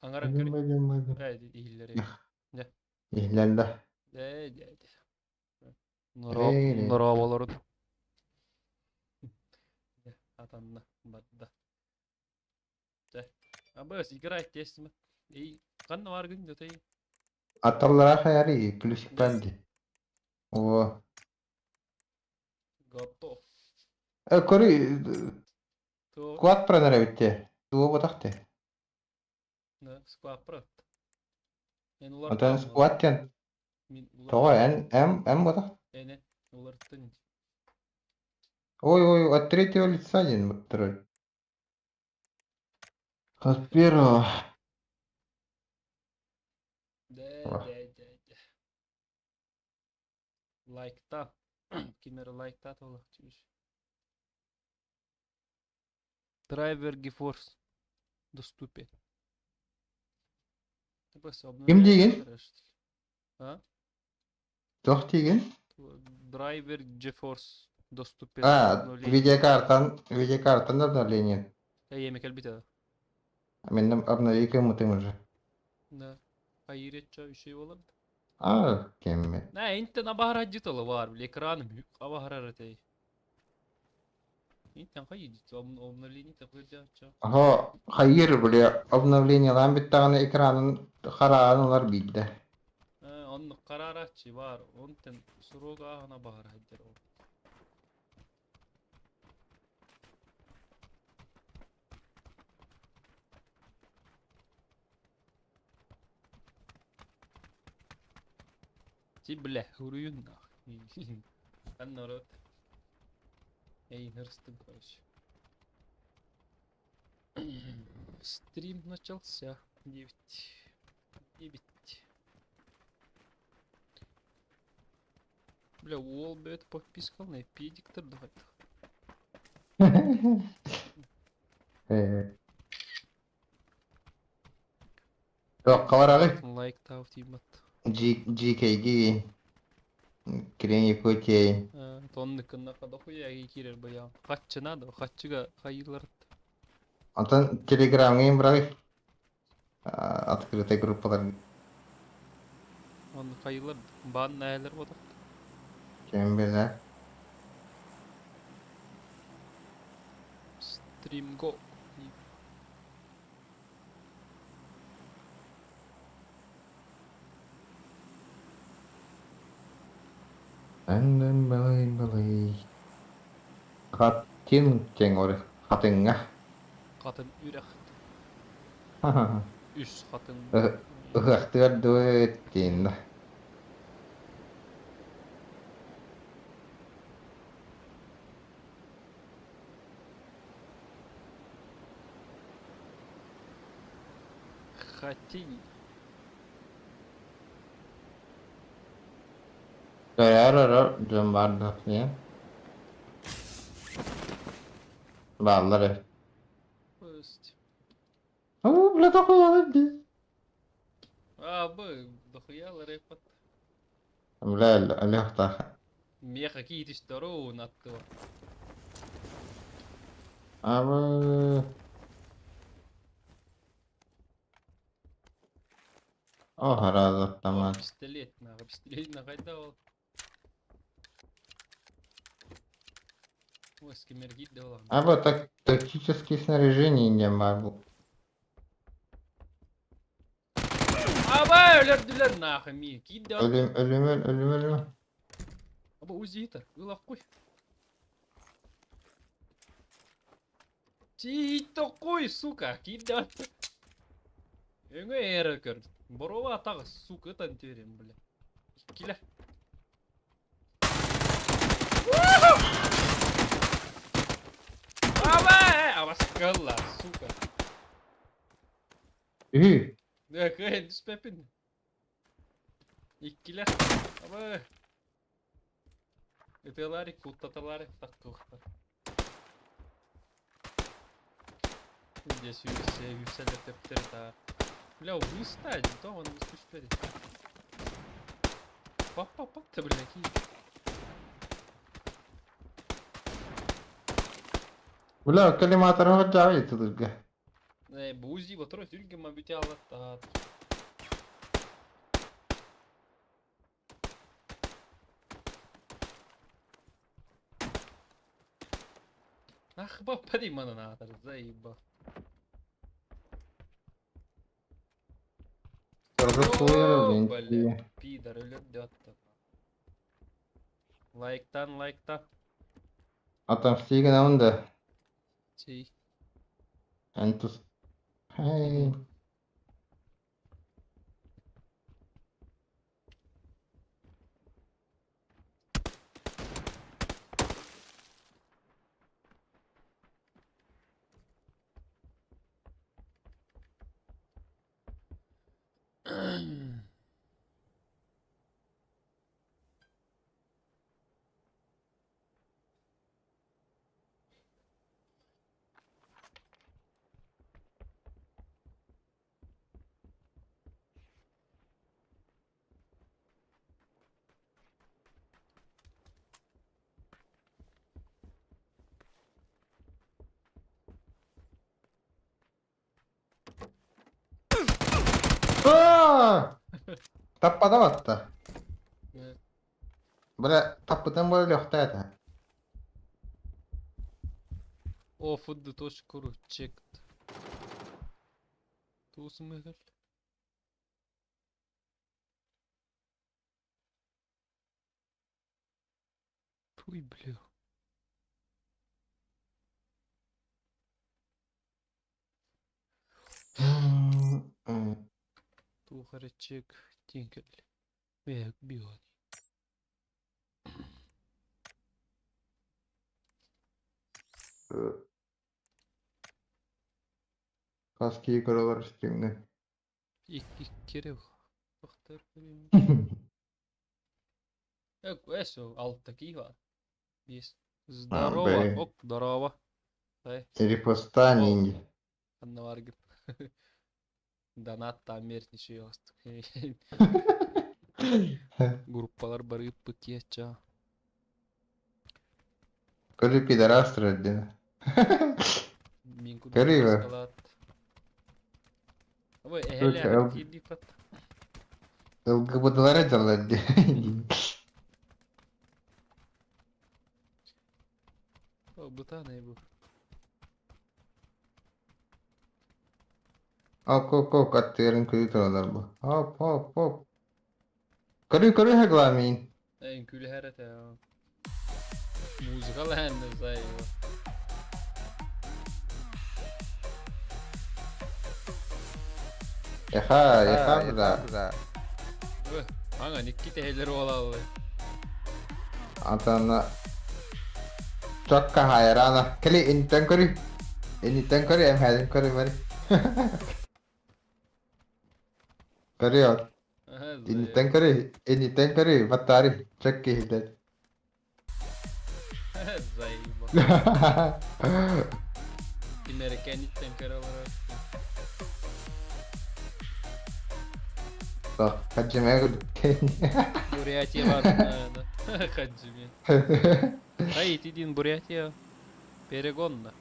Аҥаран Бадым көрүй. бадым бадым. Ээ, иһиллэр Дьэ. Иһиллэллэ. Дьэ, дьэ, дьэ. Ре-ре. Норооболорун. Дьэ, атанна, барда. Дьэ. Абыс, играть тестим. Эй, ханна баргын дьотой? Аталлара хайари плюсик Дьэ. баар дии. О. Готов. Э, көрүй, Туох? куат пронар эбит те. Туо ботах те. Да, сквапра. Эн Онтон улартаан скват диэн Мин тоҕо улартан. эн эм эм ботах? Эне уларттын. Ой ой, от третьего лица диэн буттарар. От первого. Да, да, да, да. Лайкта. Ким эрэ лайктаат олох Драйвер GeForce доступен. Ким диигин? А? Туох диигин? Драйвер GeForce доступен. А, видеокартан, видеокартан обновление. Эйэми кэлбитэ. Мен обновить кымытым уже. Да. Хайыречча үчүй болар. А, кемме. На, интен абахара бар, экран абахарар этей. Аһа, хайыыр били обновлениелаан бүттэҕинэ экранын хараҕын ылар биирдэ. Оннук харарааччы баар, онтон сурук ааһына баһар сылдьар ол. Ти бля, уруйун нах. Народ. Эй, нырстым, короче. Стрим начался. 9. 9. Бля, уол бэт подпискалный педиктер давай. Туохха бараҕый? Лайк тав тииммат. GKG Кирен Якутия. Тонны кыннаха дохуя киирэр быйаан. Хаччы надо, хаччыга хайыылар. Онтон Телеграмҥа быраҕый открытый группалар. Онну хайыылар баан нээлер бодох. Ким билэр. Стрим го. Эн балый балый. Хаттин теҥ хатыҥҥа. Хатын үрэх. Үс хатын. Ыһыахтыгар дуо тииннэ. Хатинь. Көрөөр өрөр дьон баар да Бааллар ээ. Пусть. Оо, бля, дохуялар дии. А, бы, дохуялар эппат. Бля, Лехтах. Меха какие-то здоровые наттыва. Абы... О, хараза автомат. Пистолет нахуй, пистолет нахуй ол. Ой, с кем давал. Абы так тактические снаряжение не могу. Аба, өлөрдүлэр нахуй ми. Киирдэ. Өлүм, өлүм, өлүм, өлүм. Аба УЗИ тар. Ылах куй. Тиит куй, сука, киирдэ. Өҥө эра көр. Борова атаҕы, сука, ытан түөрем, бля. Иккилэр. Аба, абаскалла, сука. Үһү. Кыайан түспэппин. Иккилэр. Аба. Ытыалаары, куттаталаары, таккылыктар. Здесь үссе, үсселер төптөр та. Бля, выста, то он түспэди. Пап, пап, пап, ты, бля, ки. Бля, коллиматор ходжавы тылырга. Бузи батыры сүлгема бүтэ алаттаат. Ах, баппади мананаатар, заеба. О, бля, пидор өлөрдө атта. Лайктан, лайкта. Отомсти гынабын да. Чей. Эн тус. Hey. Таппата батта. Бля, таппытын бу өлүөхтэ этэ. О, food.ru checked. Туусумыгал. Туй, бля. Туох эрэ чек диэн кэллэ. Био. Хас киһи көрөлөр стримҥэ. Икки эрэ Тохтор Эсо, алта киһи баар. Биэс. Здорово, ок, здорово. Репоста ниндзя. Ханна баргын. Донат там мерничай Группалар бары ыппыт киэччэ. Көрү пидорастр диэн. Мин курдук Көрү маскалаат. Ой, эһэлээх киирдиппат. ЛГБТлар дьаллар диэн. О, бытаанай бу. Оп, оп, оп, аттыгарын көрүү тураллар бу. Оп, оп, оп. Көрүү, көрүү хагламин. Үҥкүүлэһэр этэ. Музыка лэһэннэ заеба. Яха, яха бра. Аңа икки тэһэлэр уолаллы. Атана Чокка хайрана. Кели интен көрүү. Интен көрүү, эм көрүү бari. Көрүү. Интен көрүү, интен көрүү, баттари. Чөк киһилер. Заеба. Американиттен көрө олорор. Так, хаджиме Бурятия бар. Хаджиме. Ай, тидин Бурятия. Перегонна.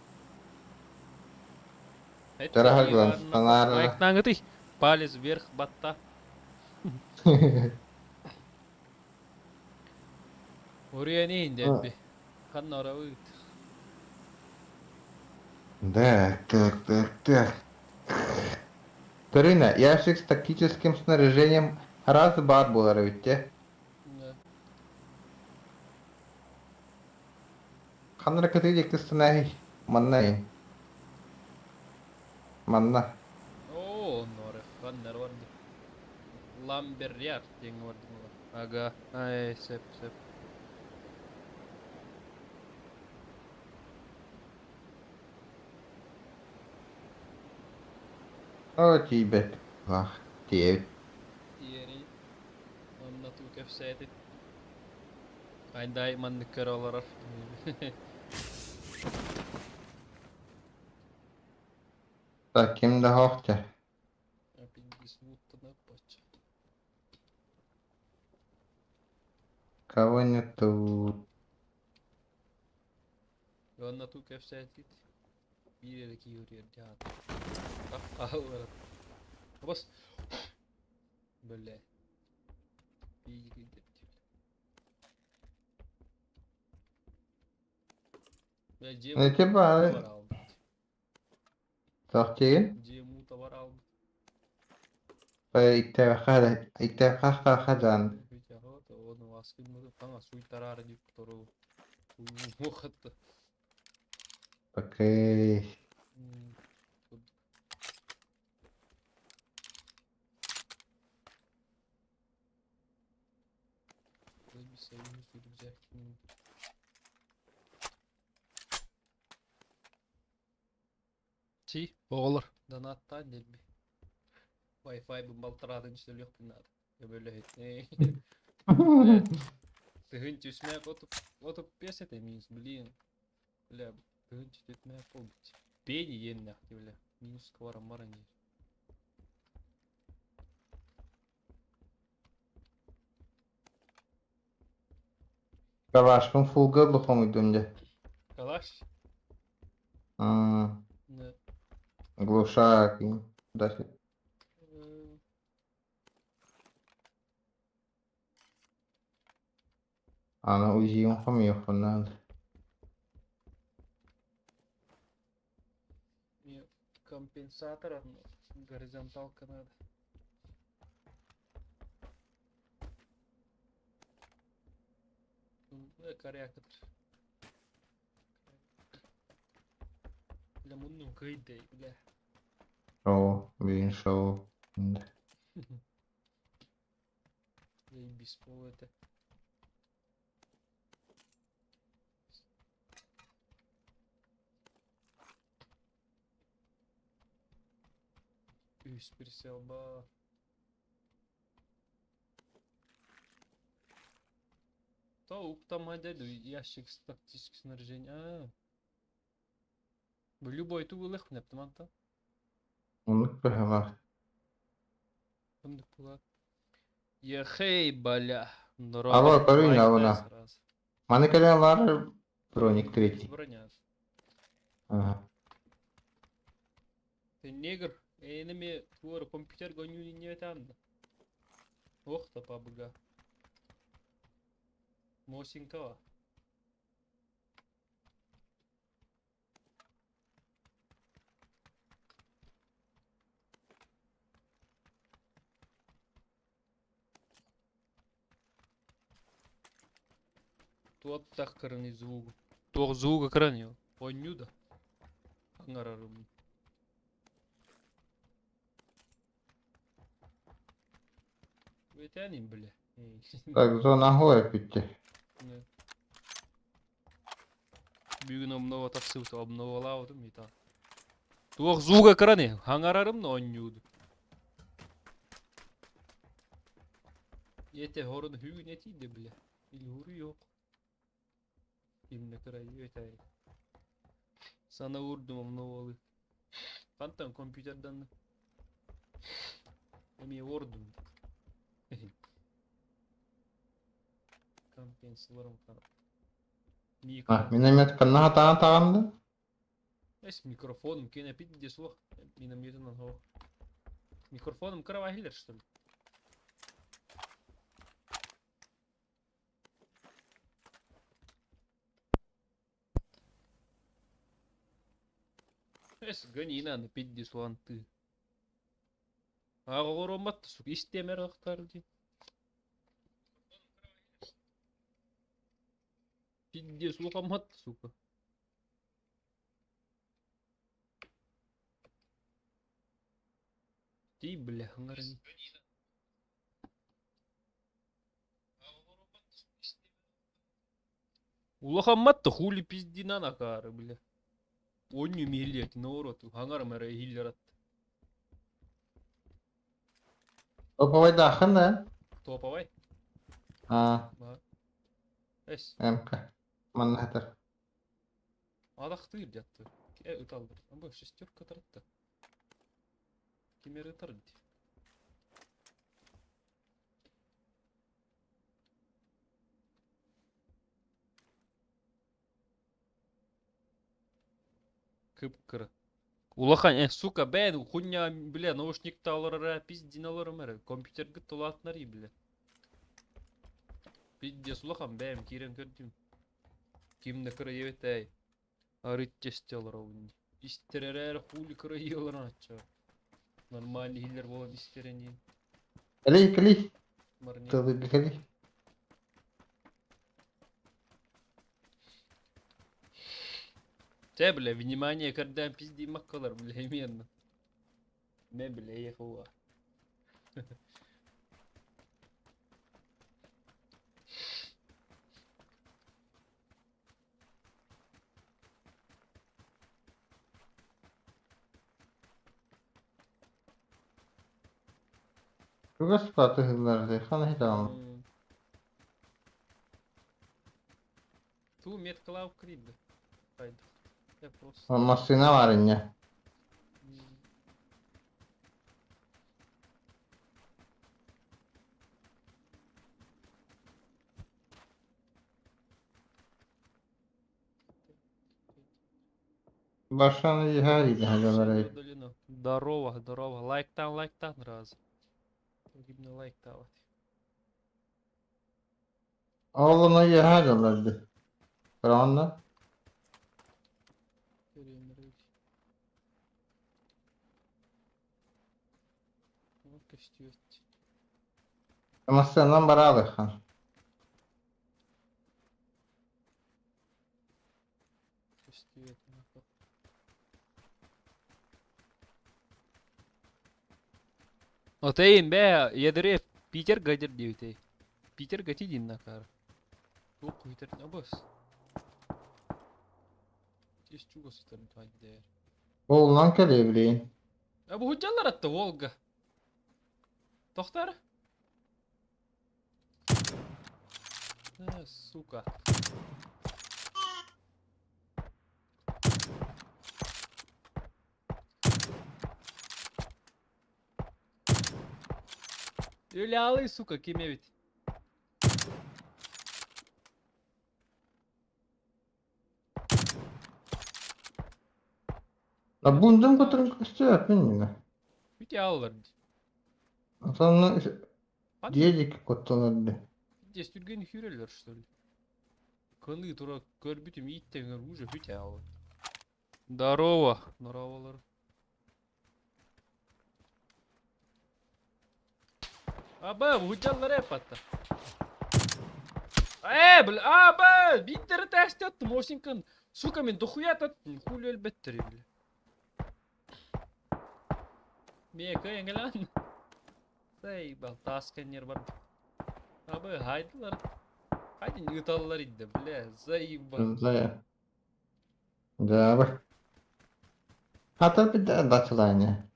Дорогой Лайктаңытый. Палец вверх, батта. Уруйан дебби. Ханна орабыт. Да, так, так, так. Тарина, ящик с тактическим снаряжением раз бар буолар эбит дии. Да. Ханна кытыы диэки сынай манна манна. Оо, норы, ханнар барды. Ламберьяр диэн барды. Ага, ай, сөп, сөп. О, тиийбэт. Ах, тиэбит. Тиэри. Онно туу кэпсээтин. Айдай маннык көрө олорор. Так, ким да хоохча. Аппендис бачча. Кого нету? Онно туу кэпсээтит. Биир эрэ киһи утуйар дьаат. Хаалларат. Бас. Бля. Бля, дьиэм Эти баары товар албыт. туох диигин? Дьиэм уу товар албыт. Иктээх хадаан Окей. Ти, оҕолор, донаттаан дэлби. Wi-Fi-бын балтараатын сөйлүөхпүн наада. Көмөлөһүт. Тыһыынча үс мээк 35 это минус, блин. Бля, тыһыынча түөрт мээк буолбут. Пени иэннээх бля. Минуска баран баран диир. Калашпын фулга хомуйдум дьэ. Калаш? М, Да. Глушак. Да. Аны УЗИ-м хомуйуохпун наада. Мне компенсатор горизонталка надо. Корректор. Бля, муннум кыйдай, бля. Шоу, блин, шоу. Заебись, пол это. Үс прицел ба. То уктама деді ящик с тактическим снаряжением. А. Бу любой тугулых нэптиманта. Оннук быһалаах. Оннук була. Ехей, бля. Алло, Здорово. көрүн Лайк дай абына. сразу. Маны кэлэн баар броник третий. Броня. Ага. Ты негр. Энеми твор компьютер гоню не там. Ох, та пабга. Мосинкова. Туох так кыраны звук. Туох звуга кыраны. Онню да. Аңарарым. Вытянем, бля. Так, зона гоя питти. Бүгүн обнова тахсыбыт, обновалаабытым итаа. Туох звуга кыраны, хаҥарарым да оонньууду. Ете хорун хүүн этиде бля. Или yok. Имне кырай өтәй. Сана урдум обновалы. Хантан компьютердан. Эми ордум. Компенсаларым кара. А, миномет ханна хатаан таҕанды? Эс микрофоном кене пидде суох. Минометынан хо. Микрофоном кыра хиллер, что ли? Эс гонина на пидде суан ты. Ағылромат сук истемер ақтар ди. Пидде суқамат сука. Ти бля, хаңарани. Улахаммат хули пиздина накары, бля. Онню миллет, наоборот, хаңарым әрі хиллер атты. Топовайдаахын да? Топовай? А, Ба. Эс. МК. Манна хатар. Адахтыыр дьятты. Э, ыталлар. Бу шестерка таратта. Кимер ытар ди. Кып-кыра. Улахан, сука, бэйэн хуйня, бля, наушникта олорор, пиздин олорум эрэ, компьютерга тулаатынар и, бля. Пиздец улахан бэйэм киирэн көрдүм. Ким да кыра диэбэт Арыт чэстэ олоробун. Истэр эрээр хули кырайыы олорон оччо. Нормальный иһиллэр буолан истэрэ Кэлий, кэлий. Марни. Тылыга кэлий. Те, бля, внимание, когда пизди маккалар, бля, именно. Ме, бля, ехала. Чугас батыһыллар хана хитаҕын. Ту меткалаах киирдэ. Хайдах. Я просто. Массыына баар инньэ. Башаны иһээр идэһэлэрэй. Удалено. Здорово, здорово. Лайктан, лайктан раз. Погибно лайктавать. Ол ону иһээр ылларды. Правильно? Көстүөт. Массыынан бараалыхан. Көстүөт. Отейин бээ, ядре Питер гадер диэбитэй. Питер гати диин накаар. Туох Питер абыс. Тис чугас сытар дээр. Буолунан кэлиэ билигин. А бу худдьаллар атта Волга. Тохтор? Сука. Өлялый, сука, ким эбит? А бундун көтөрүн көстүбэт минньигэ. Үтэ аллар. Сонно дьиэ куттанар дии. Здесь түргэн хүрэллэр, что ли? Кыны тура көрбүтүм ииттеңер уже бүтэ аллар. Здорово, здоровалар. Аба, уһучаллар эпатта. Э, бля, аба, биттери тәстеттим, осинкан. Сука, мен дохуя таттым, хули өлбөттөр, бля. Мека эңелан. Заебал, таасканер бар. Аба, хайдылар. Хайдин ыталлар идде, бля, заебал. Да. Да. Хата бит дачаланя.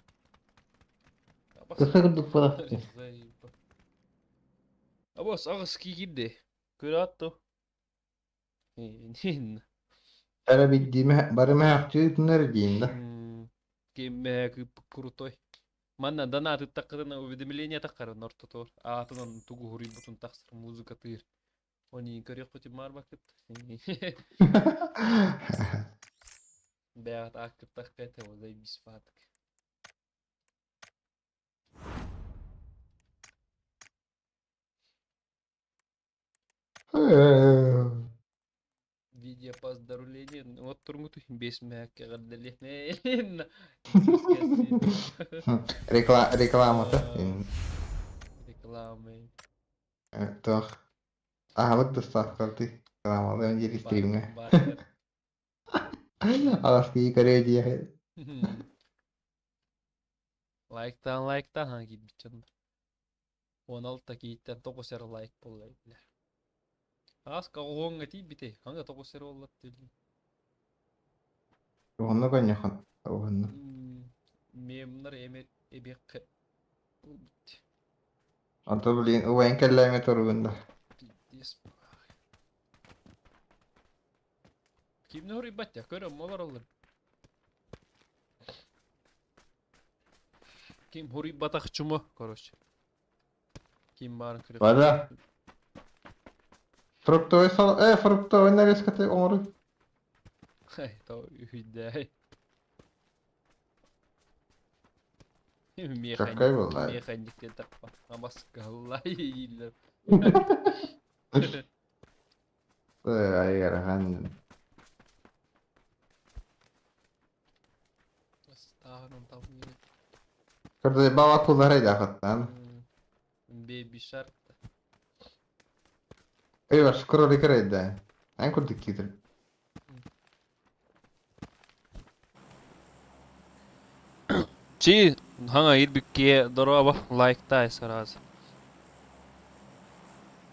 Кыса курдук буолар. Заебал. Абас аҕыс киирди. Көрө атту. Ин. Эрэ биддиме бары мэһэхтүү диин да. Ким крутой. Манна донат ыттаххытына уведомление таххарын ортотугар. Аатынан тугу хуруйбутун тахсар музыка тыыр. Они көрүөхпүтүн маарбаккыт. Бэйэҕит ааккыттахха этэ заебись баатык. Видео поздравление. Вот турмуту бес мээкке эҕэрдэлиэн. Рекламата. Рекламы. Туох аһабыт доставкалты рекламалыан диэри стримҥэ. Бартер. Аҕаскыы көрүө диэхи. Лайктаан лайктаан киирбит дьоннор. 16 киһиттэн 9 эрэ лайк буолла эбилэр. Ааска оҕуоҥҥа тиийбитий? Ханна 9 эрэ буолла дииллэр. Уһунна коньяхан. Уһунна. Мемнар эми эбиэххэ буолбут. Ото блин, убайын кэллээҥҥэ туругун да. Пиздец. Кимни хоруйбат көрөм олороллор. Ким хоруйбатах чумо, короче. Ким баарын көрө. Бара. Фруктовый сал... Фруктовый нарезкаты оҥору. Хай, то үһүйдэй. Чаккай буолла. Механик диэн таппа. Абаскаллай дииллэр. Айырахан. Астааһын табыйы. Көрдө баба куллар айдаахыттан. Baby Shark. Ey var кролик эрайда. Эн курдук киитир. Чи, хаҥа ирбиккиэ дорообо лайктай сразу.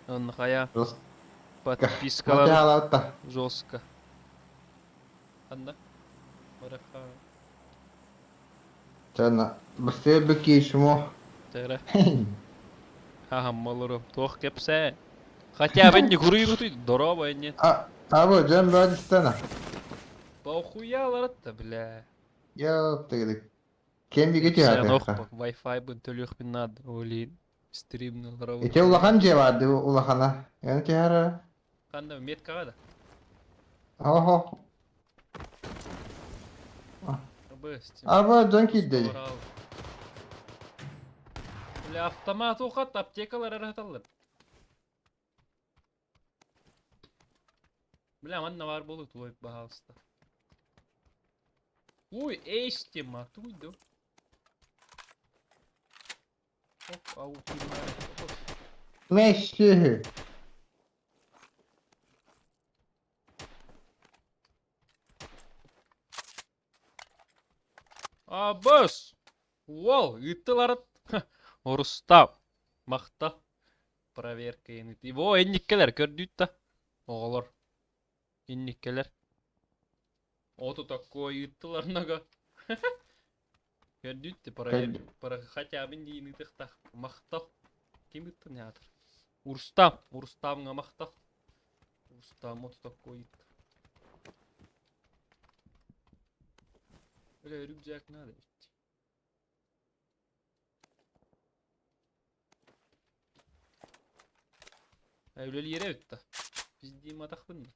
Онно хайа подпискалар Материалатта. жестко. Ханна? Бараха. Чана быстрее быки шмо. Тэра. Хаһаммалырым. Туох кэпсээ. Хотя бы не куруйгутуй дорообо инне. А, абы дьон баадыстана. Похуялар-то, бля. Ёптыгы. Кем биге Кэпсээн түһаатыахха. охпо. Wi-Fi бын төлүөхпүн наада. Олин. Стримнал Ити улахан дьиэ баарды улахана. Яны түһара. Ханна меткаҕа да? Охо. Быстим. Абы дьон киирдэ. Бля, автомат ухат, аптекалар араталлар. Бля, манна бар болу твой, пожалуйста. Ой, эстима, туйду. Оп, ау, Месси. Абас! Уол, ыыттылар. Орустап. Махта. Проверка ини. Во, инниккелер көрдүүт да. Оҕолор. Инниккелер. Ото такой ыыттылар нага. Көрдүүт те проверка. Хотя бы не ыытыхтах. Махтал. Ким ыыттын театр? Урстам. Урстамҥа махтал. Урстам ото такой ыытты. Бля, рюкзак надо ведь. Үлэлиэрэ эбит да. Пиздиим атахпын да.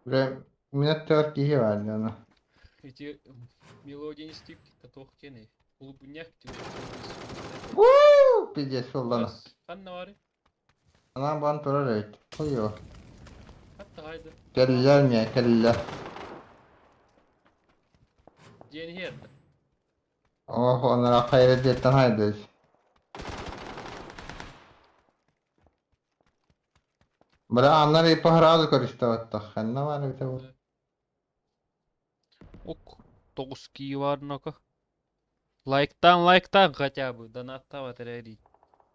Бля, минут киһи бар дьоно. Эти мелодия не стик, татох кене. Улубуннях Уу, пиздец уллана. Ханна бары? Анан бан турар эбит. Хойо. Хатта хайда. Кэллэр миэ, кэллэр. Диэн иһиэрдэ. Ох, онора хайра диэттэн хайдыш. Бля, аннар и похразу көрүстэ Ханна бар эбитэ бу. Ок, тоҕус кии баар нока. Лайктаан, лайктаан хотя бы. Донаттаабат эрээри.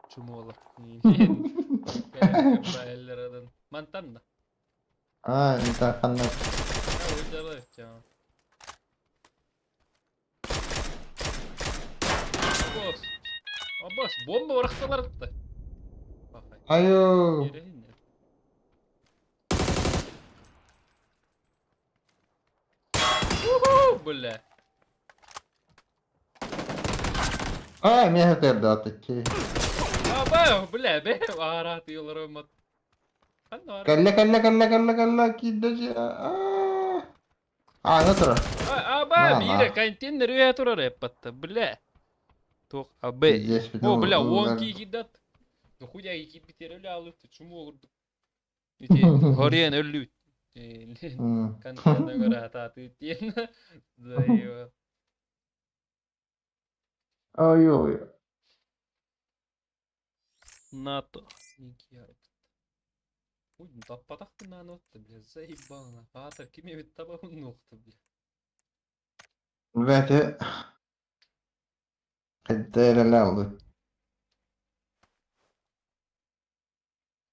Чумуолар. Мантан да. А, это ханна. А, Абас. Абас, бомба бырахтылар да. Айо. Бля. А, миэхэ тердаатыччы. Аба, бля, бе, араатыылар ымат. Ханна бар? Кэллэ, кэллэ, кэллэ, кэллэ, кэллэ, киирдэ А, ну турар. Аба, биирэ контейнер үһэ турар эппатта, бля. Туох, абы. Здесь О, бля, он киирдат. Ну хуя киирбитер өлө алыпты, чуму олурдук. Ити хорен өллүт. Контейнер атааты тиэн. Заеба. Ой-ой. НАТО. Ой, таппатах наанотта, бля, заебал. Аатар ким эбит таба нуохта, бля. Бэти. Кэддэрэлэ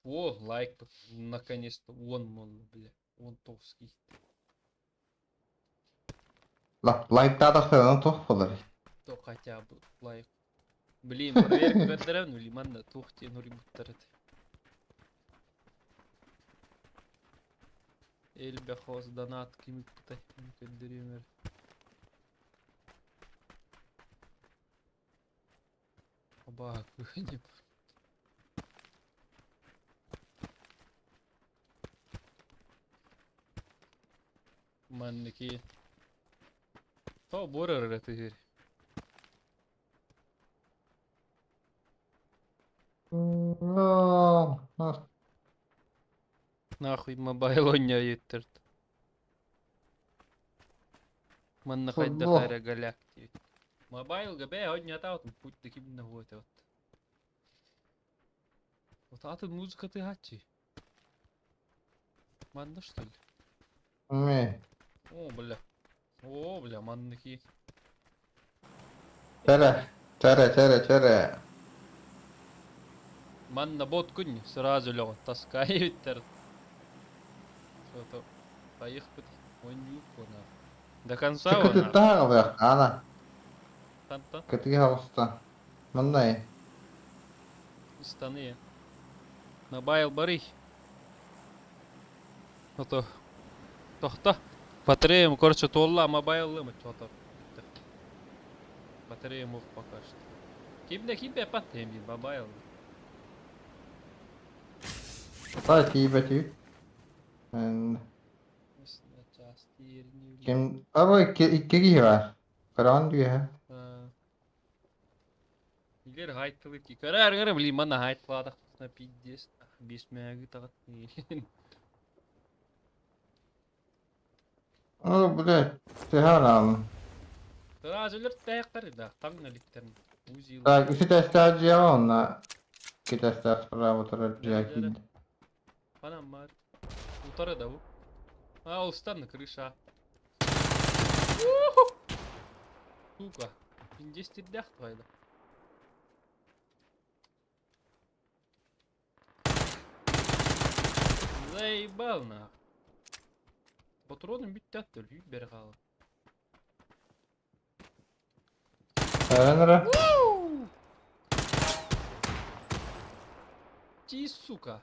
О, лайк, наконец-то, он, мон, бля, он товский. Лайктаатахтарына туох буолар. То хотя бы лайк. Блин, проверка көрдөрөн, лиманна туох диэн уруйбуттар этэ. Элбэх донат ким ыппытай көрдөрүөм эрэ. Оба, не. Манныки. То буор эрэ тыһыр. Нахуй mobile оонньоойуттар. Манна хайдах Футбол. эрэ галактик. Мобайлга бээ оонньоотоотум путь да кимнэ хуотебат. Вот атын музыка тыаһааччы. Манна что ли? Не. О, бля. О, бля, манныки. Чэрэ. Чэрэ, чэрэ, чэрэ. Манна бот күн сразу лөҕө таскаайыттар. Что-то хайыхпыт онньуу кона. До конца она. Кытыттаах алыах, ана. Тантан Кытыы хаҕыста. Маннай. Ыстаны. Мобайл барый. Ото. Тохто. Батареям, короче, туолла, мобайлым что-то. Батарея мух пока что. Кимде кимде паттайым дейм, mobile. Тай тиибэтий. Ким Аба икки икки киһи баар. Көрөҕүн дүүһэ. Илер хайтылы ки. Көрөр көрө блин манна хайтылаатахпытына пиздец. Бес мээги таҕат. О, блядь, тыһараан. Сразу өлөртээхтэр да таҥна иликтэрин. Узил. Так, үс этээстээх дьиэҕэ онно икки этээстээх справа турар дьиэ киирдэ. Панам бар. Утары да бу. А, устан крыша. Сука. Пиндестердэх твайда. Заебал нах. Патроным бүттэ аттыр, бері хаала. Эрэн эрэ. Ти, сука.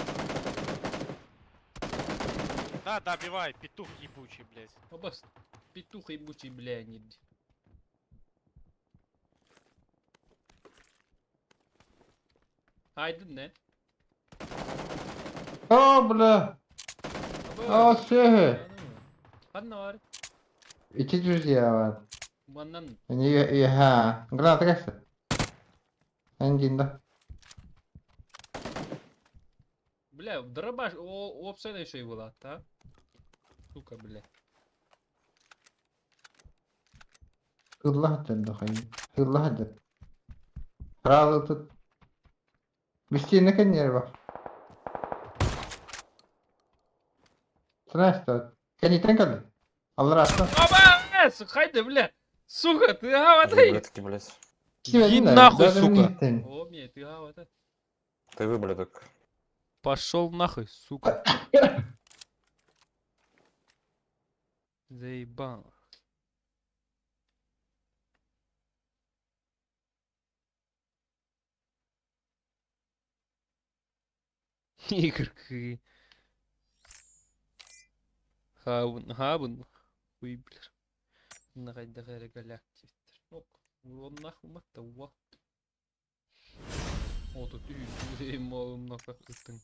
Да, добивай, петух ебучий, блядь. Оба петух ебучий, бля, не. Айдын не? О, бля! О, сүөһү! Ханна бар? Ити дьиэ бар. Маннан Не, ха. Граната кэссе. Эн динда. Бля, дробаш, о, опция еще и была, да? Сука, бля. Ылла хатыр хай. Ылла хатыр. Сразу тут. Бистине кэннер бар. Здрасте. Кэннитен кэлли. Аллар астан. Оба! Хайда, бля! Сука, ты гаватай! Ублюдки, блядь. Иди нахуй, сука! О, мне, ты гаватай. Ты выблядок. Пошел нахуй, сука. Заебал. Игорь. Хабын, хабын. Хуй, бля. Нахайда галактик. Ок, он нахуй матта, ва. О, тут үй, малым нахуй ыттың.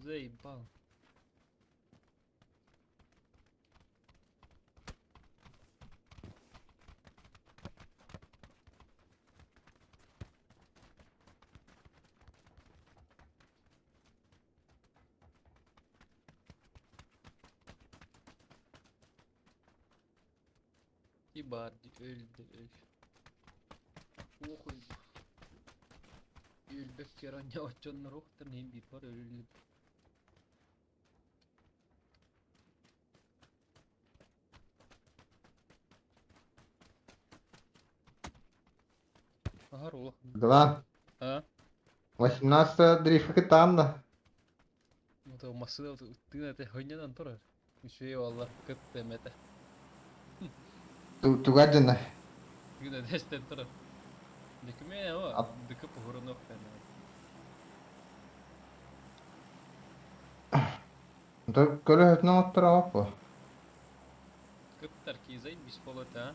Заебал. И баар дии өлдө өл. Уохуй. Өлбөккө оонньооччоннор уохтарын иһин биир бар өлүллүм. Аһар улахан. Глан. А? 18 дрифка там да. Вот массыына тыын этэ хонньонон турар. Үчүгэй буолла кытта эмэтэ. Туга дьына. Тыын этэ эстэн турар. Документ о, дыкы похоронок Көрөһөтүнэн оттороҕоп бу. Кыттар кизай бесполота, а?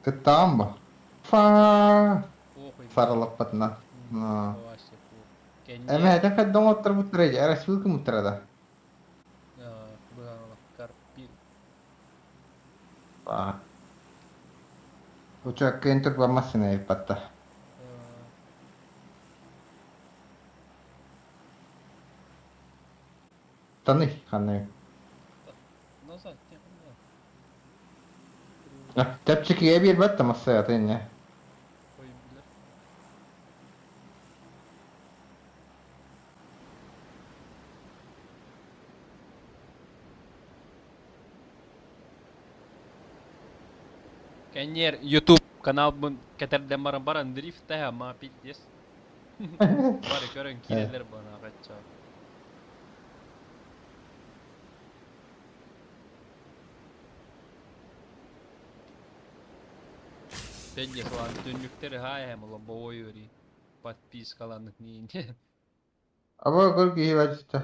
Кыттаҕын бу. Фа Охуй. сарылаппатына. Вообще Кэнньэ. Эмэһэтэ хайда оҥотторбуттара дьэ, рассылка муттара да. Быһаалаккар Учуоккайын турба массыына ыйыппатта. Таный ханна Назад Чэпчэкигэ биэрбэт да массыната инньэ. Кэнниэр YouTube каналбын кэтэрдэн баран баран дрифтэһэ ма пиздец. Бары көрөн киирэллэр бана качча. Пенде салан түннүктери хаайһэм лобовой өрий подпискаланык ниине. Аба көр киһи бачча.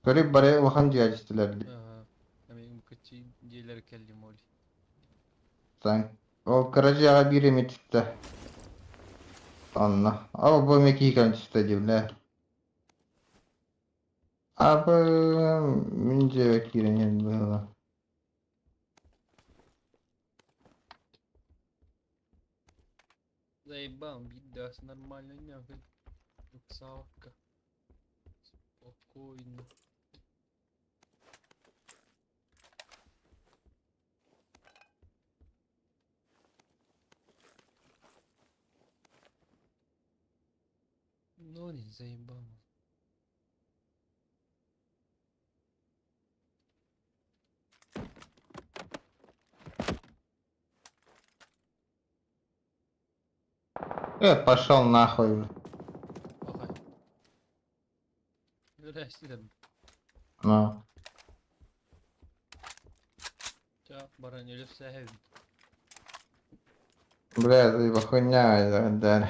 Көрүп бары улахан дьиэччилэр. Эми кыччы дьиэлэр кэллим ол. Ол кыра дьиэҕэ биир эмит түстэ. Онно. Ол бу эмиэ киһи кэлэн түстэ дииллэр. Абы мин дьиэбэр киирэн иһэн быһыылаах. Заебал, видас нормально нахуй. Русалка. Спокойно. Ну не заебал. Пошел нахуй. Ага. Здрасте. Ну. Ча, баран өлүсэһэбин. Бля, ты хуйня, да.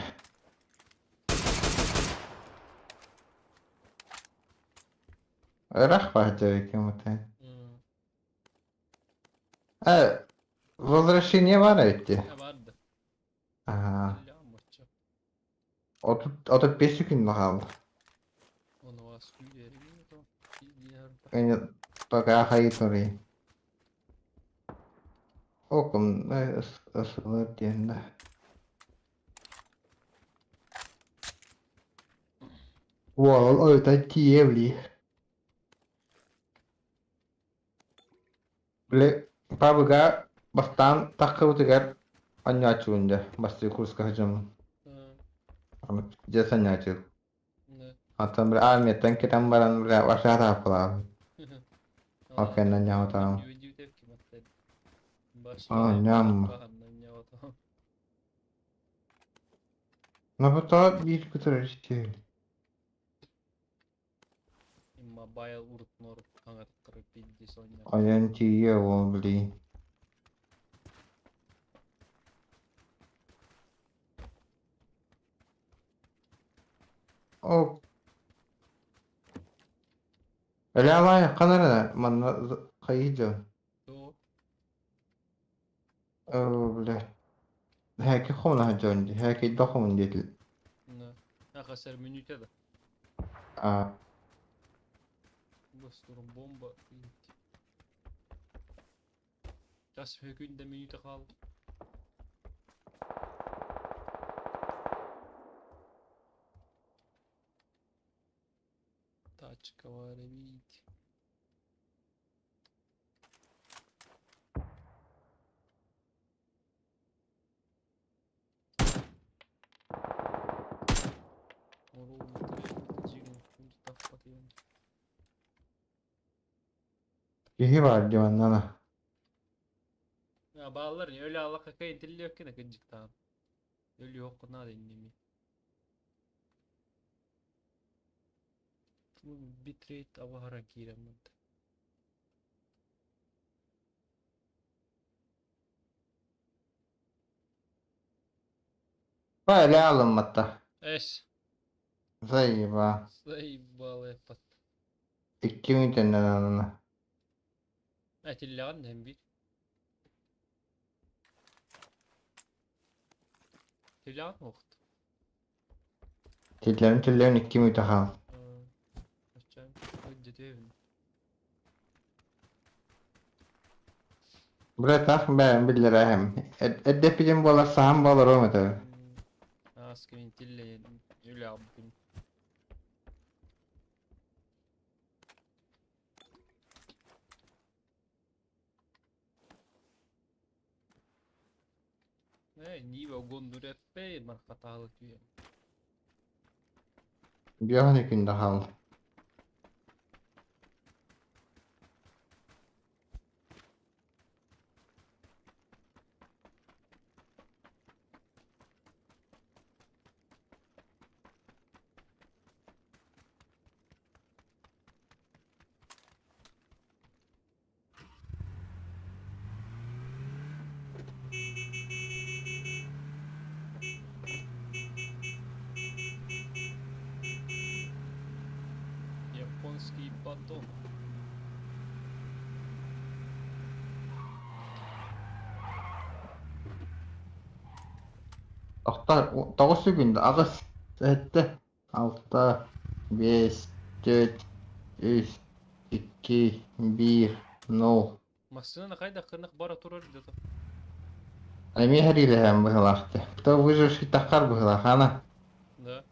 Ыраах баһдьа кем-то. Э, возвращение бар эти. Барды. Ага. 35 күн хаалла. Ону вас Пока хайытырый. Окум, ысылыр диэн да. Уол ойута тиийэбили. Били пабыга бастаан таххыбытыгар анньааччыбын дьэ, бастыы курска сылдьаммын. Дьэ санньааччы. Оттон били армияттан кэтэн баран били вообще атааппалаабын. Ол кэннэ анньаабатаҕым. Оонньоом. Ну потом биир көтөр истиэл. Mobile урут хаҥаттары пиздец оонньоон. Айан тиийэ ол блин. О. Өлөалай ханарына манна хайыы дьон. Туох? Оо, бля. Һээки хомунаһа дьон дии. Һээки хомун диэтил. Да. Аха сэр мүнүүтэ да. А, Бастурум бомба Час күндэ мүнүүтэ хаалла. Тачка баар эбит. Киһи баар дии манна. Бааллар өлө аллахха кэйдиллиэккин кыдьыктаан. Өлүөххэ наада инними. Битрейт абаһаран киирэн барда. Ба эле алынматта. Эс. Заеба. Заебал эппат. 2 мүнүүтэннэн анана. Этиллэҕин дэһэн биир. Тиллэҕин уохт. Тиллэрин тиллэрин 2 мүнүүтэ хаал. Аччаан ыддьытыабын. Бля таах бэйэм биллэрээһим. Эрдэппитим буолар саһан буоларуом этэ. Ааскын тиллэйэн үлэҕин. Ээ, Нива угундурэппэй мархатаалы түһэн. Биоһун күндэ хаал. Японский батон. Тохтор тоҕус күндэ аҕыс сэттэ алта биэс түөрт үс икки биир нол. Массыына хайдах кынах бара турар дето. Эмиэ сэриилэһэн быһыылаахты. Кто выживший таххар быһыылаах ана. Да.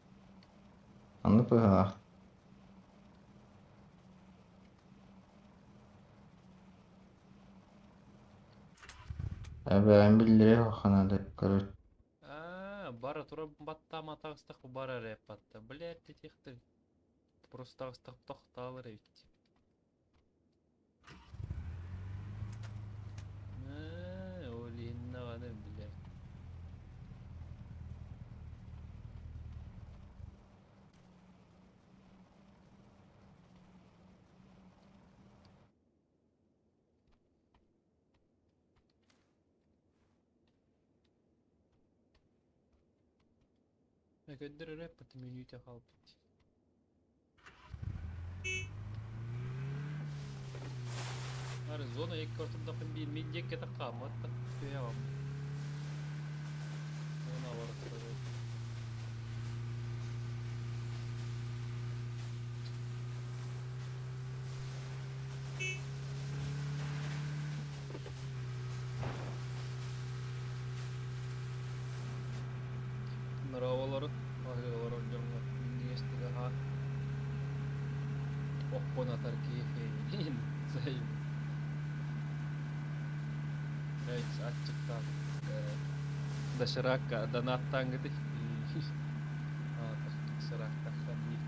Оннук быһыылаах. Эбээн биллэрэ ханада көрөр. Аа, бара турар баттаама таҕыстах бара эрэ батта. Блядь, тихтер. Просто таҕыстах тохтаалар эбит. Ээ, ол иһин даҕаны блядь. Көрдөр эрэ мүнүүтэ хаалбыт. Ары зона екі ортодохын биир мин диэкке таххааммат да түһэҕим. Зона бара турар. Нраваларын аһыаларын дьоҥҥо минньигэстик аһаан охпон атар киһи сайын аччыктаан доширакка донаттаангыты доширактахха биир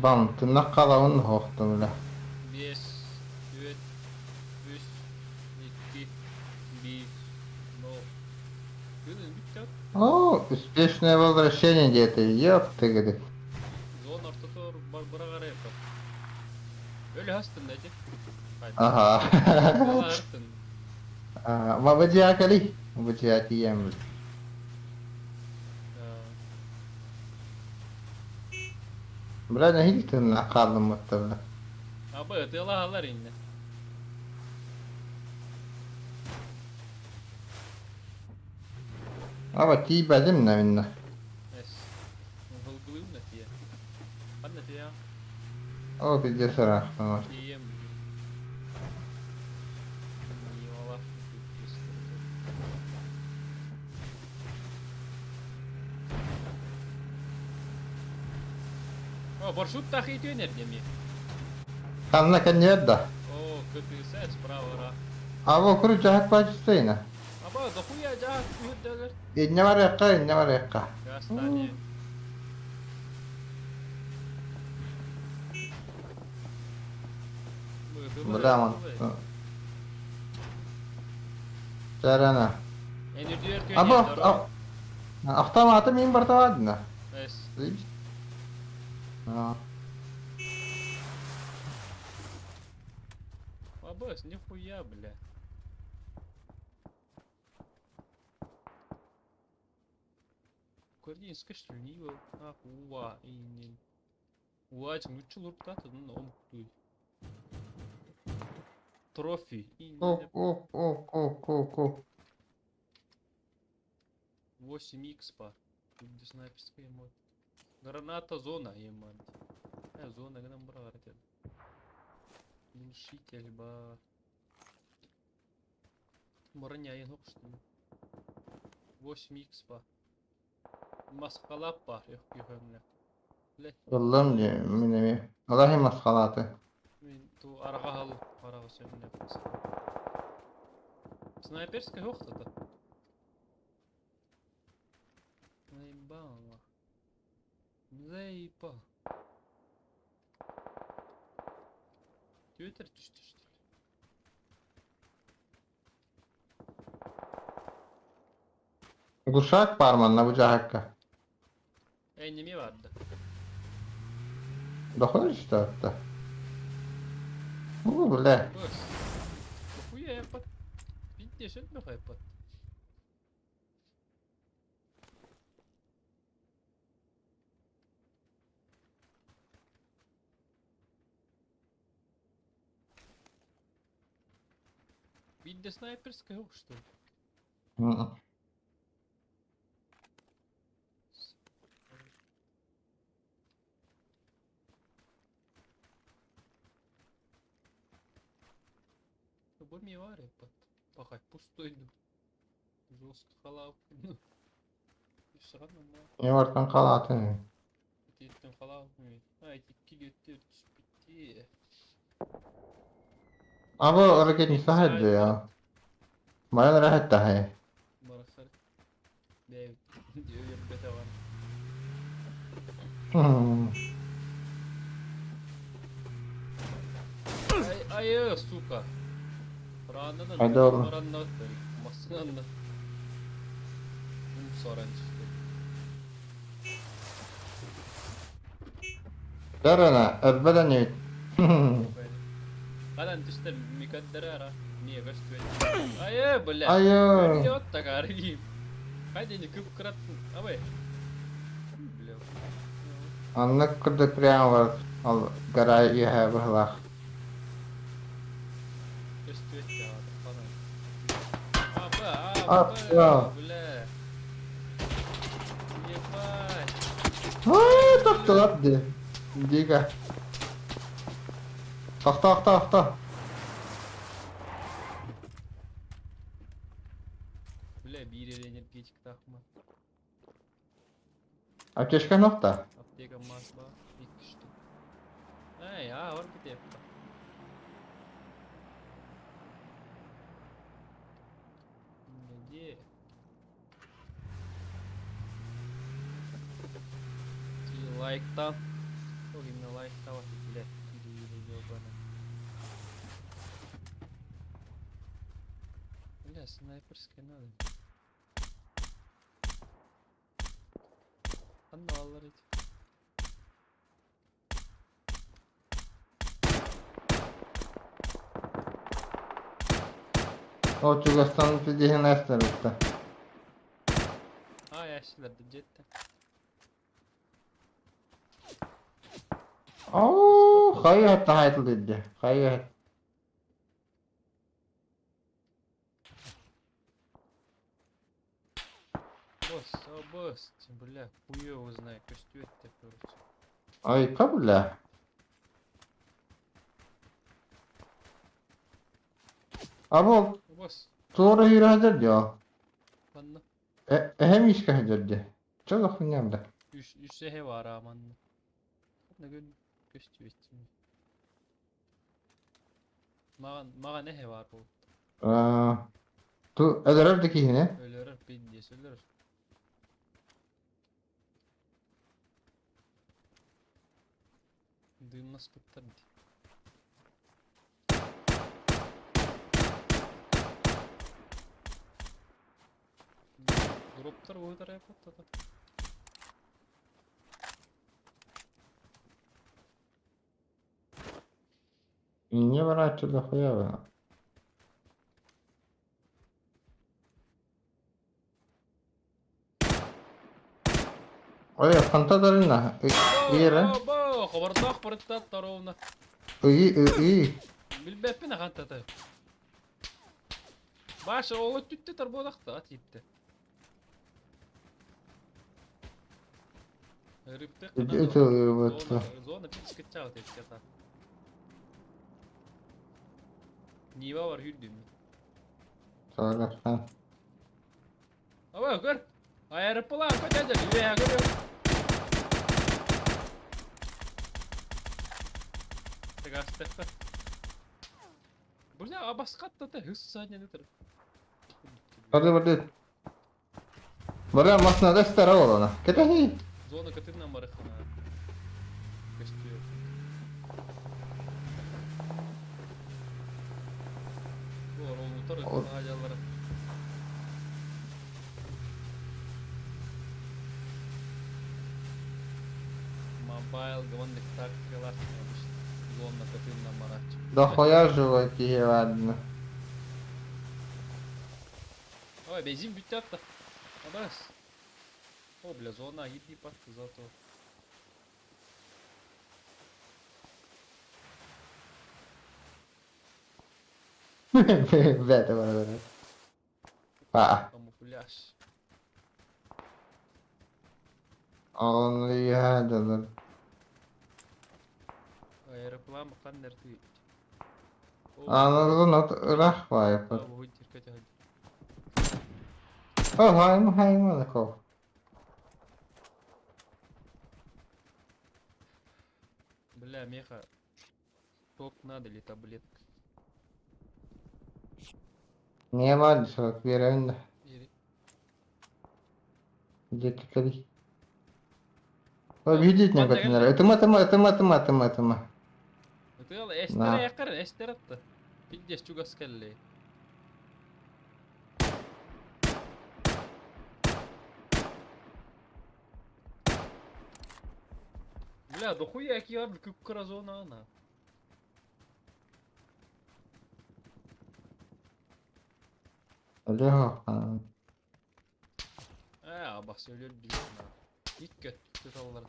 Бантына хаалабын оһохтон үлэ. Биэс, түөрт, үс, икки, биир, нол. Күн бүттэ. О, успешное возвращение где-то, ёпта, говорит. Зона ортотугар быраҕар Өлө астын да ити. Ага. Астын. Бабадьякали. Бабадьякием. Бля, нахилтын хаалым бля. Аба ытыалаһалар иннэ. Аба тиийбэтим да минна. Эс. Ылгылыым да тиийэ. Ханна тиийэ? О, пиздец ыраахтан. Тиийэм. О, маршрут тахи эрдеми. Ханна кэнниэр да? О, КТС справа. Аба куру жаһак бачыстайна. Аба, дохуя жаһак күһүрдөлөр. Инне барыахха, инне барыахха. Гастане. Бля, ман. Чарана. Аба, автоматы мин бартавадна. Эс. А. Абас, нихуя, бля. Украинская что ли, Уа, и Уа, нучча лурптатын омуктуй. Трофи. О, о, о, о, о, о. 8 х па. Тут снайперская мод. Граната зона, емать. Зона гынан брар Глушитель ба. Броня что 8 х па. Маскалап бар, yok. Блять. Ыллым ди, мин эми. Аллахи масхалаты. Мен ту араға ал, араға сөймін. Снайперская жоқ-то. Заебало. Заебал. Твиттер түсті, что ли? Глушак бар манна бу жаһакка. Эй, неме барды? Доходишь что это? О, бля. Быс. Хуя я под... Пиздец, это под. Видно снайперская, что ли? Бу ми под пахать пустой ну. Жестко халав. Ну. Все равно ма. Не бартан халаты. Теттен халав. Ай, килеттер түспүтте. Абы ракетник сахайды я. Баян рахат тахай. Барахсар. Бәй, бете бар. Ай, ай, сука. Раннан. Haydi oğlum. Раннан. Масынан. Саран чыкты. Дарана, өрбөдөн үт. Кадан түстер микаддара. Не, гашты. Ай, бля. Айо. Вот так, Хайде не күп краттын. Абай. Бля. Анны кырдык прямо бар. Ал гарай иһэ быһылах. Аба, А, бля. Ебать. Ай, тоқталап ди. Дига. Тоқта, тоқта, тоқта. Бля, бир энергетик тахма. Аптечка нокта. Аптека мас ба. Икки штук. Ай, а, бар кетеп. Где? Ти лайк там. О, именно лайк там, блядь, ёбаный. Бля, снайперская надо. Анна аллар эти. О, чугастан пидихин эстер битта. А, ящилер да жетти. Оо, хайа таһаайтыл дии. Хайа. Босс, а босс, бля, хуёво знаю, көстүөттэ, короче. Айка бля. Або Босс, туора үүрэ дьо. манна Эһэм иискэ сылдьар дии. Чэ да хуйня бля. Үс, үс эһэ бар а манна. Ханна көстүбэт. Маҕан, маҕан эһэ бар буолла. Аа, ту өлөрөр да киһини. Өлөрөр, пиздец, өлөрөр. Дыымнаспыттар дии. Дроптар уһутар эппат Инньэ барааччы да хуйа Ой, хантадарына ыйра. Бо, хобордоох барыттат торовна. Ыйы ый. Билбэппин ахантата. Баша ол түттэ тарбодахта ат иитте. Рыбты Это зона пичкача вот эти Нива бар хүрдүм. Соғырсан. Аба, көр. Аэроплан көтәдер, үе көр. Тыгастықта. Бля, абасқатта та хыс саня нетер. Барды барды. Бара масына стара олана. Кетехи. Зона кытына марыхына. Көстү. Олар олутар ажалары. Мобайл гвондик тактикалар зона кытына марач. Да хуя живой киһи ладно. Ой, бензин бүттү атта. Абас. О, бля, зона иди патты зато. Бәті бара бара. А, Камуфляж. оны ядадар. Аэроплан қаннер ты. Анырын от ырах байпыр. Бу тиркете хади. О, хайм хайм анаков. Бля, меха. Топ надо или таблетка? Не бар сок беремин да. Или... Жеткери. О, видеть не көтүнөр. Этыма тыма этыма тыма тыма тыма. Это эстер якар, эстер атты. Пиздец чугас келли. Бля, дохуя океан күп зона ана. Алло. Э, абас өлөр билин. Ик көт аллар.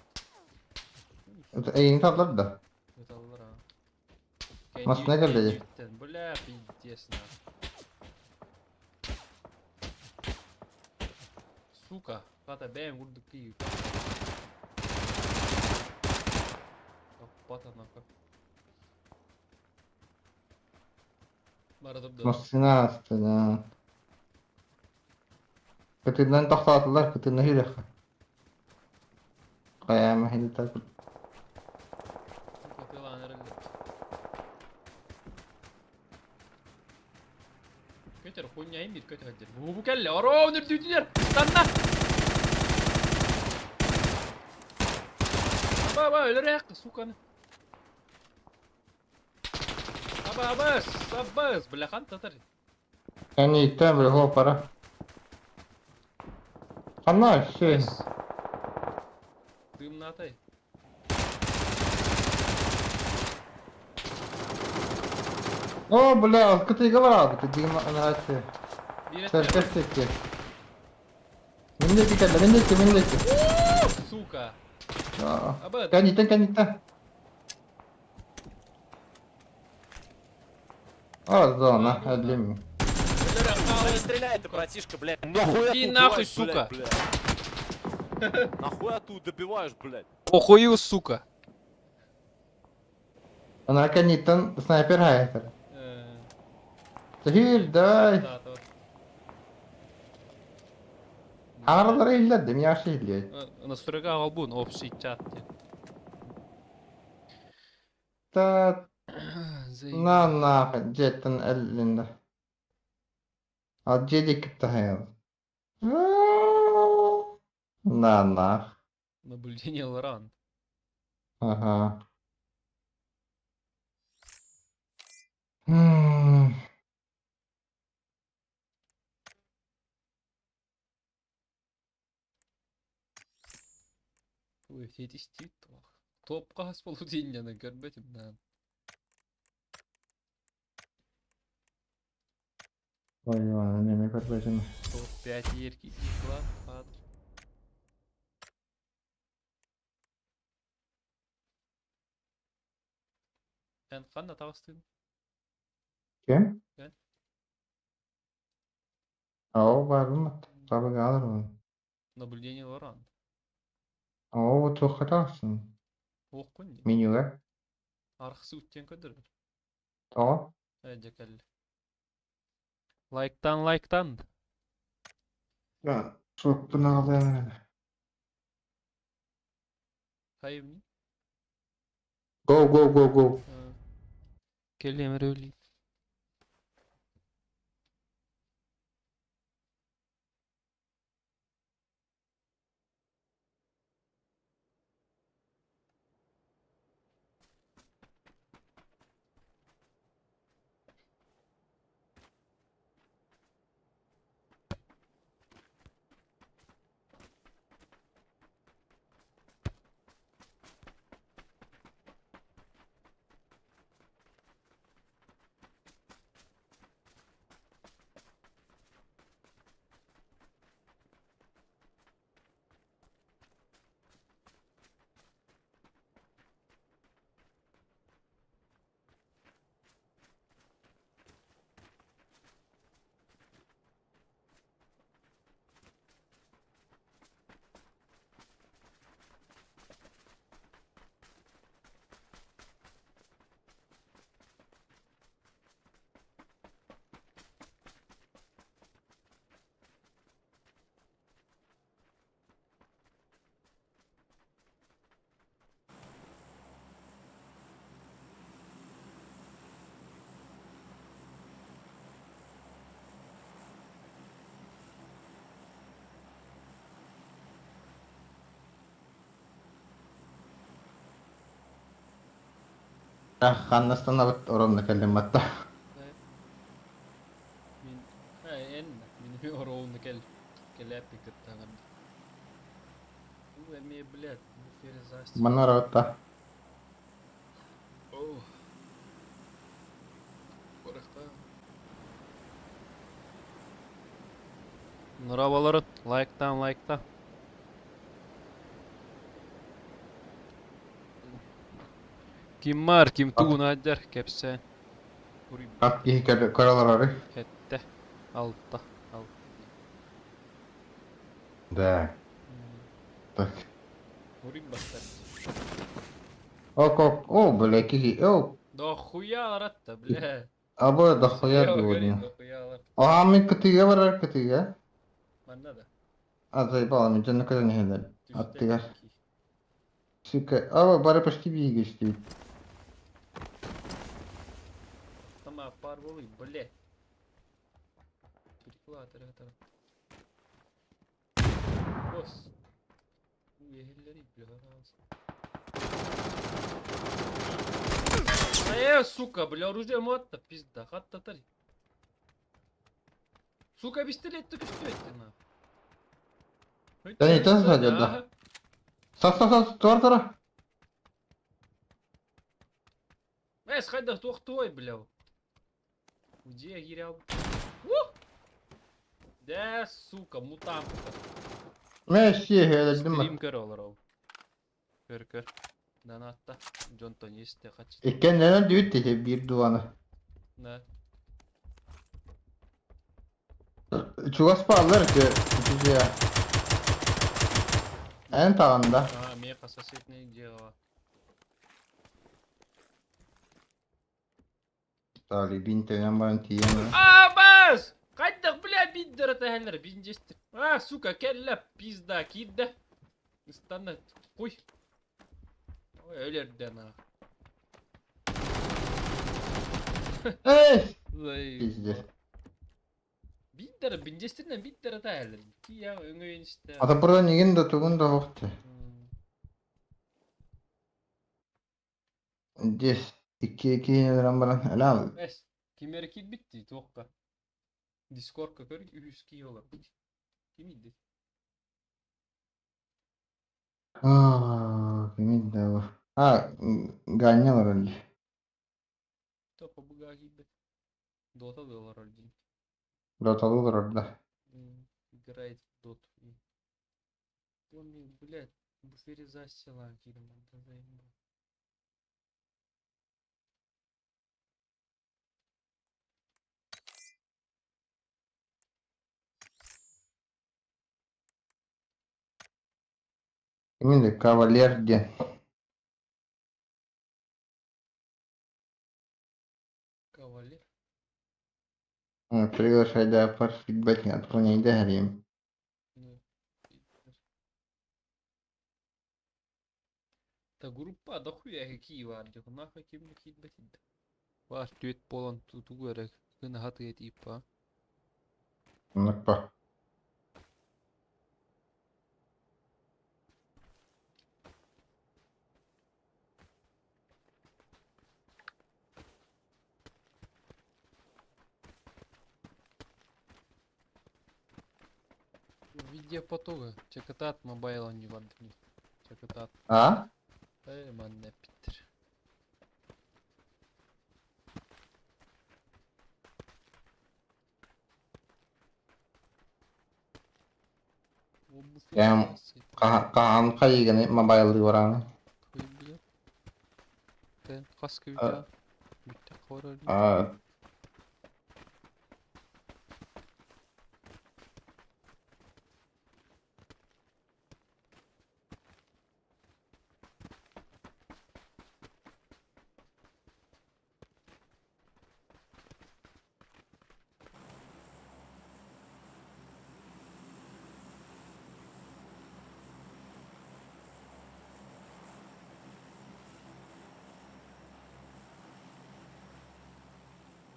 Эйин таблар да. Көт аллар а. Масына келди. Бля, пиздец на. Сука, хата бэм курдук кийip. Каппата нахуй. Барадып да. Масына астына. Көтүнөн тохтоотулар, көтүнө хүрэх. Каяма хинтер. Көтер хуйня имир көтер хадер. Бу бу келле. Оро нүрдүтүнер. Станна. Аба аба өлөрөк суканы. Аба абас, абас, бляхан татар. Кани иттен бир хоо пара. Ханна ши. Дымнатай. О, бля, кытыйга барабыт, дигим анаачы. Сәркәстекке. Миндеки кэллэ, миндеки, миндеки. Сука. Аба. Кани иттен, кани иттен. О, зона, өллүм. Да не стреляй ты, братишка, блядь. Нахуя Иди ты нахуй, убиваешь, сука. блядь, блядь? Нахуя ты добиваешь, блядь? Похую, сука. Она кэнниттэн снайпер хаайтар. Сүүр, давай. Аҥаралара иһиллэр мияшы иһиллиэй. Настройка аҕалбын общий чат диэн. Та на нахуй дьиэттэн эллиннэ. Ал дьиэ диэки таһайал. На нах. Наблюдение Лоран. Ага. М. Ой, тиэтистиит туох. Топка хас болу диэн көрбөтүм наан. Ой, Иван, эмиэ көрбөтүм. Топ 5 ерки клан кадр. Эн ханна таҕыстыын? Ким? Эн? Оо, баарбын Табыгааларбын. Наблюдение Лоран. Оо, туохха таҕыстын? Туоххун дии? Менюга? Архсы үттен көрдөрөр. Тоҕо? Ээ, дьэ кэллэ. Лайктан, лайктан. Суоппун аҕалыам эрэ. Хайым Go, go, go, go. Кэлиэм эрэ өлүү. Ханнастанабыт оромна кэллим батта. Мин эн мин ороуна кэл кэлээппин кытта Уу эмиэ блядь, бу перезастик. Манна оробутта. Оо. Барахта. Нурабалары лайктан лайкта. Ким бар, ким тугун аадьар, кэпсээн. Хат киһи көрө олорорый? Сэттэ, алта, алта. Да. Так. Уруйбаттар. Ок, ок, о, бля, киһи, о, Да хуя аратта, бля. абы дохуя дуо. Аха, мин кытыыга барар кытыыга. Манна да. А, заебало, мин дьону көрөн иһэллэр. Аттыгар. Сука, аба бары почти биһиги истибит. Сама парволы, бля. Перекладывай это. Босс. Уехали, бля. Э, сука, бля, оружие мотто, пизда, хатта тари. Сука, пистолет только что это на. Да не, тоже сзади, да. Сас, сас, сас, туар тура. Эс, хайда, туох той, бля. Где гирял? Да, сука, мутант. Мэ, сиэһэ, Стрим көр олоров. Көр, көр. Донатта. Джонтон есть, хочу. Иккеннэнэн дүүт тиһи биир дуаны. Да. Чугас бааллар ити ити Эн таҕында. Аа, меха соседний дело. Тали бинтэнэн баран тиийэн. Абас! Хайдах, бля, биддер тэһэллэр, биндестер. А, сука, кэллэ, пизда, киирдэ. Ыстанна, хуй. Ой, өлөрдө на. Эй! Ой, Пиздец. Биддер, биндестеринэн биддер тэһэллэр. Кия өҥөйөн истэ. Ата buradan игин да тугун да хохты. Здесь икки икки өлөрөн баран элэ Эс, ким эрэ киирбит туохха? Дискордка көр үһүс киһи олорбут. Ким иди? Аа, кимин да бу. А, Ганя олорор дии. Топа буга киирбит. Дота да олорор дии. Доталыы олорор да. Играет в доту. Он, блядь, буфере села киирим, заебал. Кимин да Кавалер диэн. Кавалер. Приглашайдааппар фидбэк отклоняйда иһэриим. Та группа дохуя какие бар дьэ нахуй ким киирбэт Бар түөт буолан тугу эрэ гына типа. Оннук Видеопотога. Чакатат мобайл не бардыни. Чакатат. А? Эй, манна питер. Эм хаһан хайыганы мобайлыы бараҥый? Хас күүтэ? Бүттэ хорор. А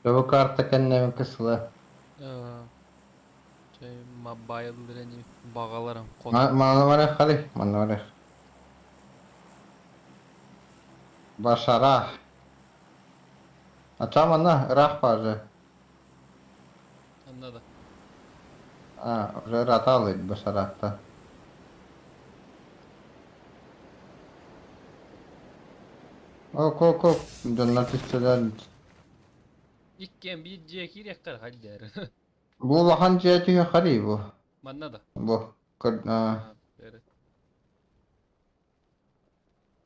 Бу карта кэннэ кысыла. Мобайл дирени бағаларым кот. Манна барах хали, манна барах. Башара. Ача манна ыраах баар Анна да. А, уже ыраатаалый Башаратта. Ок, ок, ок, дьоннор түстүлэр. Иккиэн биир дьиэ киириэххэ хайдары. Бу улахан дьиэ түһүөххэ бу. Манна да. Бу А, бері.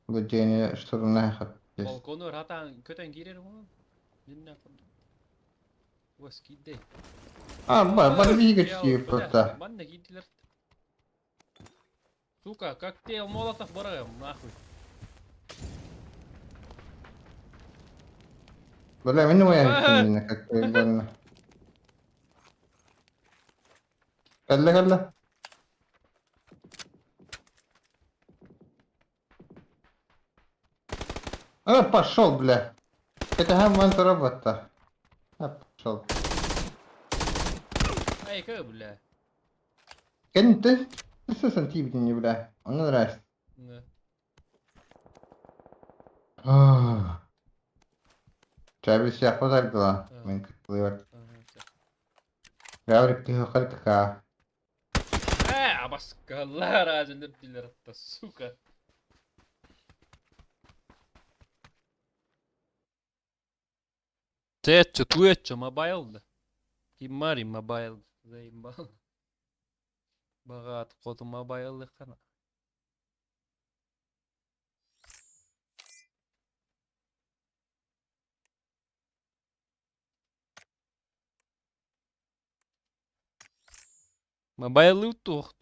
бу дьиэни штурмнаахат. Балкону ратан көтөн киирер буолан. Миннен курдук. Уас киирдей. А, бар, бар биһиги просто. Манна киирдилер. Сука, коктейль молотов бараем, нахуй. Бля, мин уйан как больно. Кэллэ, кэллэ. А, пошел, бля. Это гамман работа. А, пошел. Эй, как, бля? Кэн ты сантиметр бля. Он нравится. Да. Travis яппатар Мен кылыбар. Ага, Гаврик ты халка. Э, абаскалар азын сука. Тетче, туетче, мобайл да. Кимари мобайл. Заебал. Багат хоту мобайл хана. Мобайлы туох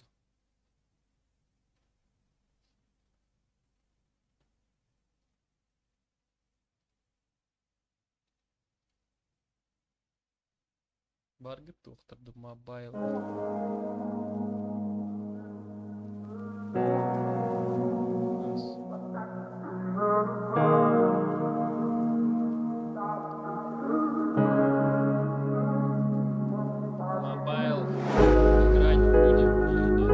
Баргыт туохтар mobile. Mobile играть будем или нет?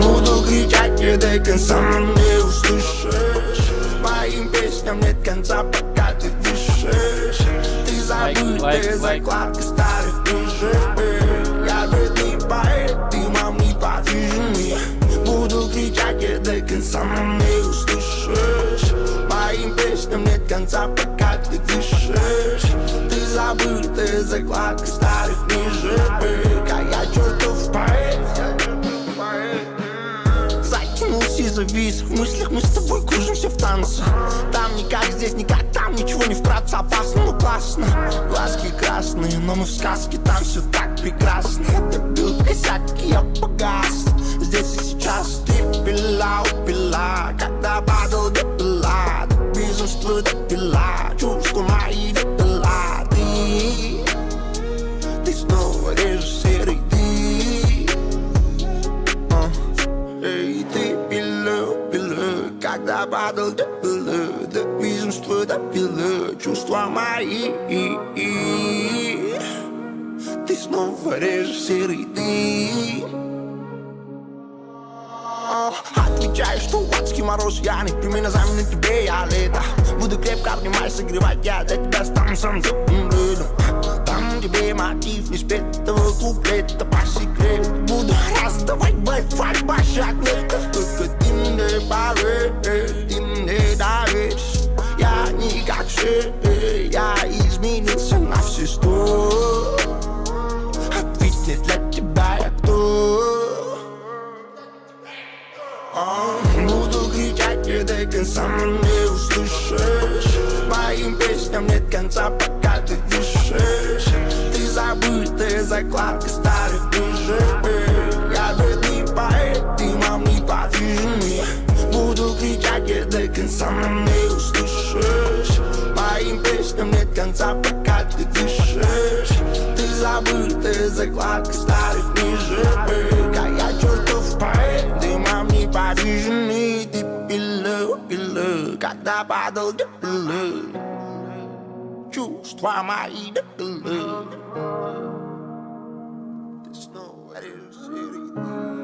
Буду кричать и до конца не услышишь. Моим песням нет конца, пока ты дышишь. Ты Лайк, забытая лайк, лайк. закладка старых книжек. Я бедный поэт, ты мам не подвижный. Буду кричать и до конца не услышишь. Моим песням нет конца, пока ты дышишь. Ты забытая закладка старых книжек. А я чертов поэт. Закинулся и завис. В мыслях мы с тобой кружимся в танце. Там никак, здесь никак, там ничего не вкратце. Опасно, но классно. Глазки красные, но мы в сказке. Там все так прекрасно. Это был косяк, и я погас. Здесь и сейчас ты пила, упила. Когда падал, где была? До безумства допила. Чувства мои допила. Ты снова режешь серый дым. Эй, ты пила, пила, когда падал, где была? До безумства допила, чувства мои. Ты снова режешь серый дым. Отвечаю, что адский мороз, я не непременно на тебе, я лето. Буду крепко обнимать, согревать, я для тебя стану сам ледом. Там тебе мотив не спетого куплета по секрету. Буду раздавать Wi-Fi башак лето. Только ты мне поверь, ты мне доверься. Я не как все, я изменился на все сто. Ответь мне, для тебя я кто? Буду кричать и до конца не услышишь. Моим песням нет конца, пока ты дышишь. Ты забытая закладка старых книжек. Я бедный поэт, ты мам не подвижный. Буду кричать и до конца не услышишь. Моим песням нет конца, пока ты дышишь. Ты забытая закладка старых книжек. А я чертов поэт, ты мам не подвижный. Ты пила, пила, когда падал, где была? Чувства мои допила. Ты снова режешь серый дым.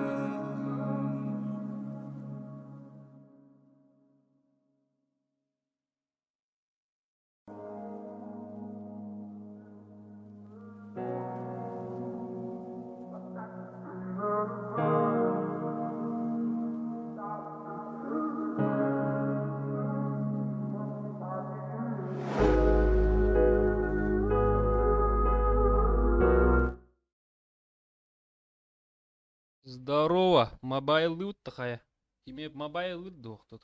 Здорово, mobile такая. Ким mobile тут.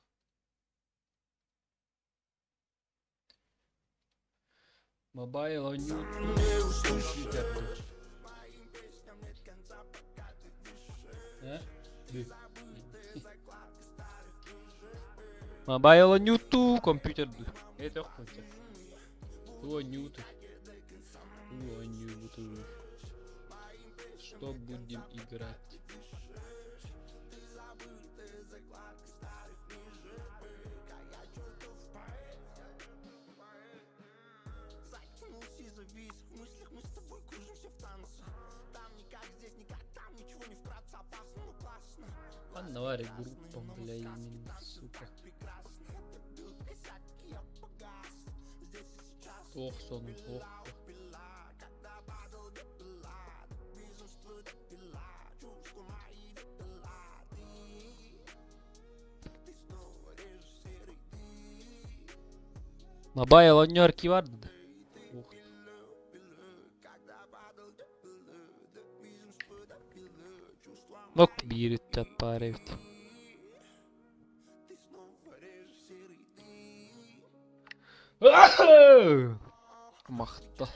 Mobile компьютер. А? Mobile нюту компьютер. Это хоть. Ту нюту. Ту нюту. Что будем играть? Закинулся и завис. В мыслях мы с тобой кружимся в танце. Там никак, здесь никак, там ничего не вкратце. Опасно, но классно. Анна группа, бля, именно, сука. Ох, сон, ох. Mobile оонньуур бар да. Ух. Ок биир ыччат баар эбит. Махтал.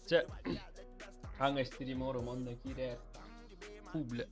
Чэ, хаҥа стрим оҥорум онно киирээр. Фу, бля.